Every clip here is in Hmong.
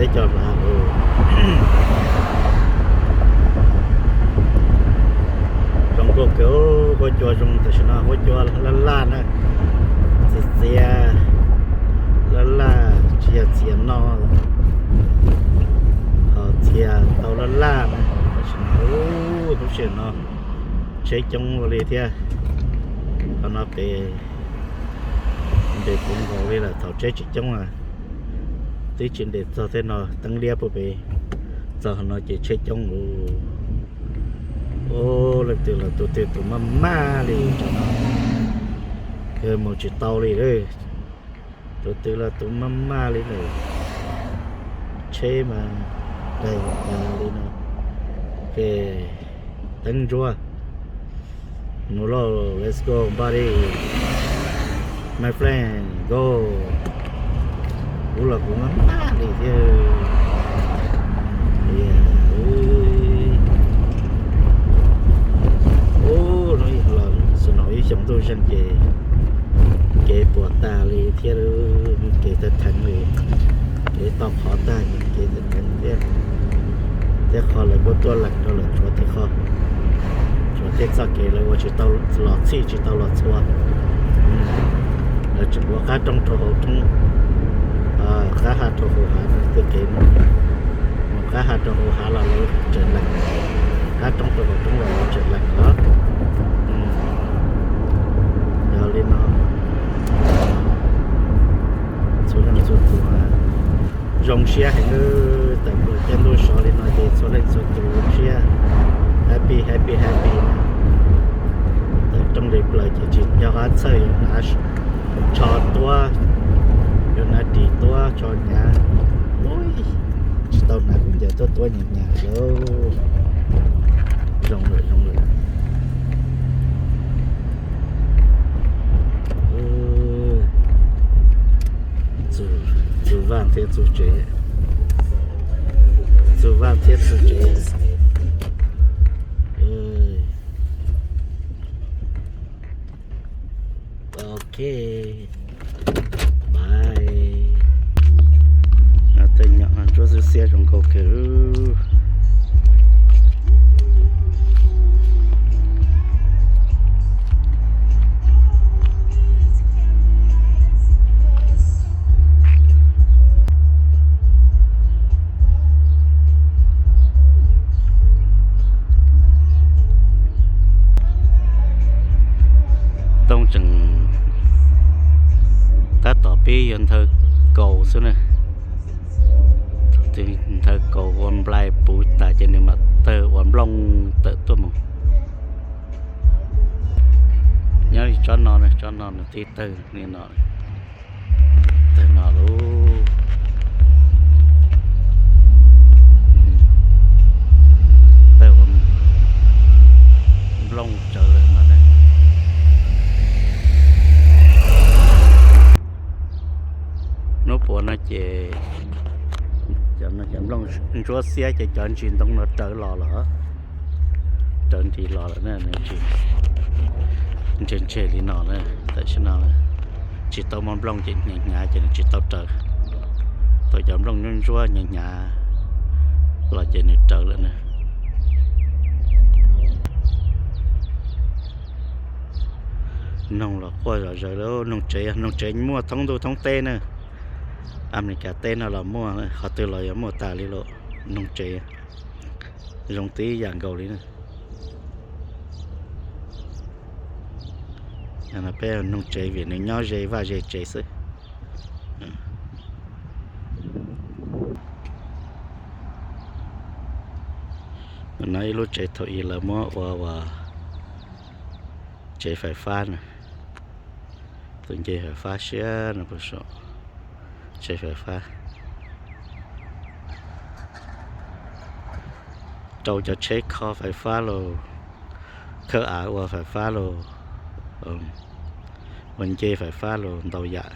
Peb cov hla, zoo nkauj kawg, huab cua zoo tam sim no, huab cua laj laj na, txias txias, laj laj, tsis yog txias no, ho txias tau laj laj na. Tam sim no, lub sij hawm no tsheb coob ua li thiab. Qhov no pem nres puv nkaus li lawm, thaum tsheb tsis coob na, twb tsis nres txog tej no, teeb liab puag pem, txog qhov no ces tsheb coob lawm. Ub, leej twg los tus twg tus maj maj li, kawg mus tsis tau li lawm. Tus twg los tus maj maj li lawm, tsheb mas daig tas li no, ces teeb ntsuab. Mus lauj, let's go buddy, my friend, go. Kuv los kuv maj maj li thiab. Ub, hnub ib los snow ib xyoos ntuj zeeg ces kev puas tag li thiab, kev tag theev li, kev tau qhov tag, kev tag theev thiab. Tej qho lawv kuj tuaj lees rau lawm, tshuav tej qho, tshuav tej txoj kev lawv ua tsis tau los txhij, tsis tau los txhua. Lawv tseem ua qab roob rau hauv roob, qab ha rau hauv hav tej kev no. Mus qab ha rau hauv hav los lawv tseem lees, qab roob rau hauv roob los lawv tseem lees os. Yog li no, txhua leej txhua tus zoo siab heev, tawm plaws caij ntuj sov li no ces txhua leej txhua tus zoo siab, happy happy happy. Tawm rooj li plaws ces tsis nco qab txhawj yuav hnav tsho tuab, yuav hnav ris tuab tsho hnyav. Tsis tau hnav kuv ncaws tuab tuab hnyav hnyav lawm. Zoo lawm, zoo lawm. Txug vaj thiab txug tsev, txug vaj thiab txug tsev. Ok, bye. Tej nyom ntsuab xiab xiab zoo nkauj kawg. Tooj tseem tab tom pib yuav nthaw kaus xwb na. Thaum twg nthaw kaus ua nplai puv tas ces nws mam tawg ua nplooj tawm tuaj mus. Nyob li tsob no, tsob no nws twb tawg li no, tawg no lauj. Tawg ua nplooj tsawv lawm no. Hnub puav no ces cov nplooj ntsuab xiab ces cov ntsis ntoo no rawv los lawm, rawv nris los lawm na, nws tsis ntseg ntseg li no na. Tam sim no tsis tau muaj nplooj ces hnyav hnyav ces nws tsis tau rawv. Tau cov nplooj ntsuab ntsuab hnyav hnyav los ces nws rawv lawm na. Noog los quaj zom zaws li, noog tsev, noog tsev muaj thoob ntuj thoob teb na. Amelikas teb no los muaj, qhov twg los yuav muaj tas li lawm. Noog tsev zoo tib yam nkaus li na. Peb noog tsev vim nws nyob ze vaj ze tsev xwb. No ib lub tsev thaum ub lawv muab ua, ua tsev fais fab na. Tus nce fais fab siab no puag saum tsev fais fab. Rau cov tsheb kho fais fab los, khawb av ua fais fab los, ua nce fais fab los ntau yam.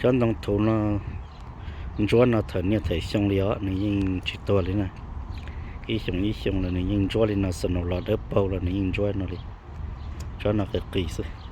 Cov ntoo thuv no, ntsuab no thaum niaj thaum xyoo li os, nws yeej tsis tuag li na. Ib xyoo ib xyoo los nws yeej ntsuab li no, snow los dawb paug los nws yeej ntsuab no li. Tsob no qis qis xwb.